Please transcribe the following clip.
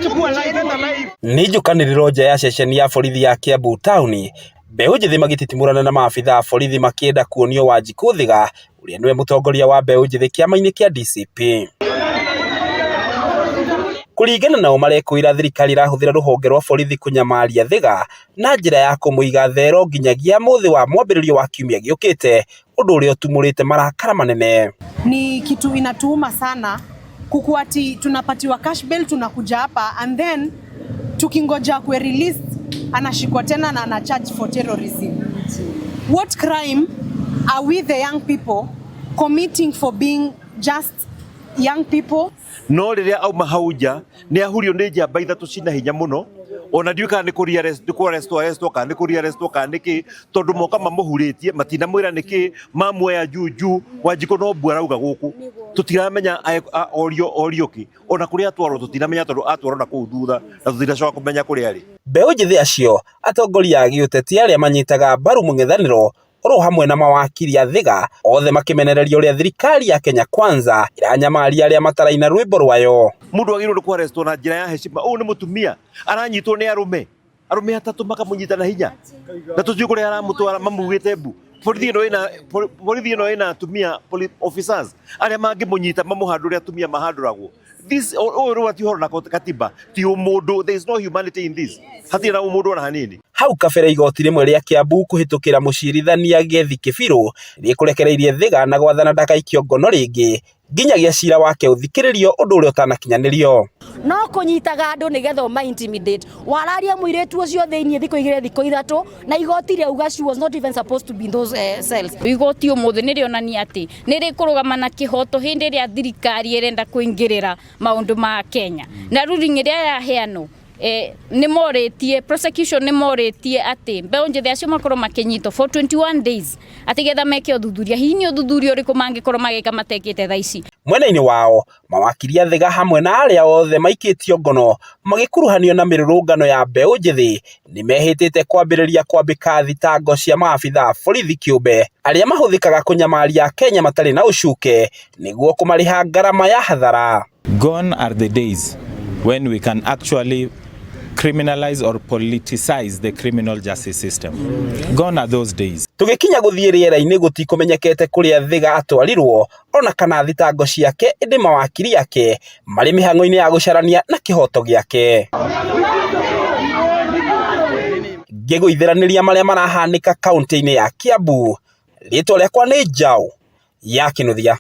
Chukua live, enda live. Nĩ njũkanĩrĩro nja ya ceceni ya borithi ya Kiambu taũni, mbeũ njĩthĩ magĩtitimũrana na maabitha a borithi makĩenda kuonio Wanjikũ Thiga ũrĩa nĩwe mũtongoria wa mbeũ njĩthĩ kĩama-inĩ kĩa DCP. Kũringana nao marekũĩra thirikari ĩrahũthĩra rũhonge rwa borithi kũnyamaria Thiga na njĩra ya kũmũiga thero nginyagia mũthĩ wa mwambĩrĩrio wa kiumia gĩũkĩte, ũndũ ũrĩa ũtumũrĩte marakara manene. Ni kitu inatuuma sana kukuwa ati tunapatiwa cash bail, tunakuja hapa and then tukingoja kwe release anashikwa tena na ana charge for terrorism. What crime are we the young people committing for being just young people? No rĩrĩa auma hau nja nĩ ahurio nĩ njamba ithatũ cina hinya mũno, ona ndiũĩ kana nĩ kũ arrestwo kana nĩ kũ arrestwo kana nĩ kĩ, tondũ moka mamũhurĩtie matinamwĩra nĩ kĩ, mamuoya juu juu. Wanjikũ no mbu arauga gũkũ tũtiramenya orio orio kĩ, ona kũrĩa atwarwo tũtinamenya, tondũ atwarwo na kũu thutha na tũtinacoka kũmenya kũrĩa arĩ. Mbeũ njĩthĩ acio, atongoria a gĩũteti arĩa manyitaga mbaru mũng'ethanĩro oro hamwe na mawakiri a Thiga othe makĩmenereria ũrĩa thirikari ya Kenya Kwanza ĩranyamaria arĩa mataraina rwĩmbo rwayo. Mũndũ agĩrĩirwo nĩ kũarrestwo na njĩra ya heshima. Ũyũ nĩ mũtumia aranyitwo nĩ arũme arũme atatũ makamũnyita na hinya na tũtiũĩ kũrĩa aramũtwara mamugĩte mbu. Borithi ĩno ĩna borithi ĩno ĩna atumia officers arĩa mangĩmũnyita mamũhandũre atumia mahandũragwo. This ũyũ rĩu ti ũhoro na katiba, ti ũmũndũ. There is no humanity in this, hatirĩ na ũmũndũ ona hanini. Hau kabere igoti rĩmwe rĩa Kiambu kũhĩtũkĩra mũcirithania Gethi Kĩbirũ rĩkũrekereirie Thiga na gwathana ndagaikio ngono rĩngĩ nginyagia cira wake ũthikĩrĩrio, ũndũ ũrĩa ũtanakinyanĩrio. No kũnyitaga andũ nĩgetha ũma intimidate. Wararia mũirĩtu ũcio thĩinĩ thikũ 2, thikũ 3, na igoti rĩauga she was not even supposed to be in those cells. Igoti ũmũthĩ nĩ rĩonania atĩ nĩ rĩkũrũgama na kĩhoto hĩndĩ ĩrĩa thirikari ĩrenda kũingĩrĩra maũndũ ma Kenya, na ruling ĩrĩa yaheanwo nĩ morĩtie prosecution, nĩ morĩtie atĩ mbeũ njĩthĩ acio makorwo makĩnyitwo for 21 days atĩ getha meke ũthuthuria. Hihi nĩ ũthuthuria ũrĩkũ mangĩkorwo magĩka matekĩte thaa ici? Mwena-inĩ wao mawakiri a Thiga hamwe na arĩa othe maikĩtio ngono magĩkuruhanio na mĩrũrũngano ya mbeũ njĩthĩ nĩ mehĩtĩte kwambĩrĩria kwambĩka thitango cia maabitha a borithi kĩũmbe arĩa mahũthĩkaga kũnyamaria Akenya matarĩ na ũcuke nĩguo kũmarĩha ngarama ya hathara. Gone are the days when we can actually criminalize or politicize the criminal justice system. Gone are those days. Tũgĩkinya gũthiĩ rĩera-inĩ gũtikũmenyekete kũrĩa Thiga atwarirwo ona kana thitango ciake, ĩndĩ mawakiri ake marĩ mĩhang'o-inĩ ya gũcarania na kĩhoto gĩake. Ngĩgũithĩranĩria marĩa marahanĩka kaunti-inĩ ya Kiambu, rĩtwa rĩakwa nĩ Njaũ ya Kĩnuthia.